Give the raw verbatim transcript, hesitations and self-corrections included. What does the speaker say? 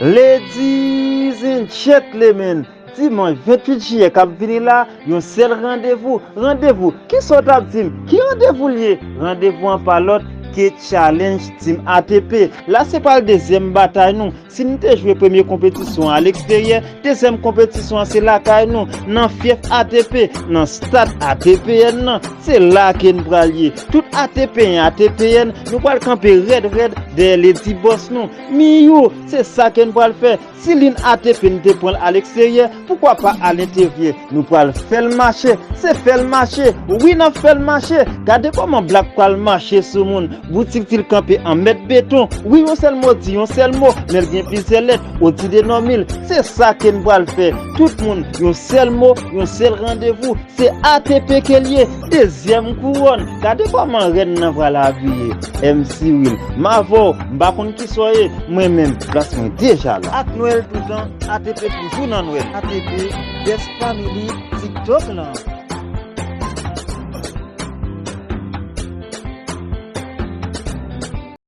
Ladies and gentlemen, dimanch venntuit jiyè k ap vini la, yon sèl randevou. Randevou, kisa w t ap di m? Ki randevou l ye? Randevou an pa lòt ke Challenge Team A T P. La se pral dezyèm batay nou. Si n te jwe premye konpetisyon an aleksteryè, dezyèm konpetisyon an se lakay nou, nan fyèf A T P, nan stad A T P N nan. Se la ke n pral ye. Tout A T P N, A T P N, nou pral kanpe rèd rèd dèyè Lady Boss nou. Miyou, se sa ke n pral fè. Si liy A T P n te pran l aleksteryè, poukwa pa alenteryè? Nou pral fè l mache. Se fè l mache. Wi, n ap fè l mache. Gade kòman Black pral mache sou moun. Boutik di l kanpe an mèt beton. Wi, yon sèl mo di, yon sèl mo, men l gen plizyè lèt. O di de nòmil. Se sa ke n pral fè. Tout moun, yon sèl mo, yon sèl randevou. Se A T P ke l ye, dezyèm kouwòn. Gade kòman rèn nan pral abiye. M C Will, m avè w, m pa konn kisa w ye, mwen menm, plas mwen deja la. Ak Nwèl toutan, A T P toujou nan Nwèl. A T P, Best Family, TikTok lan.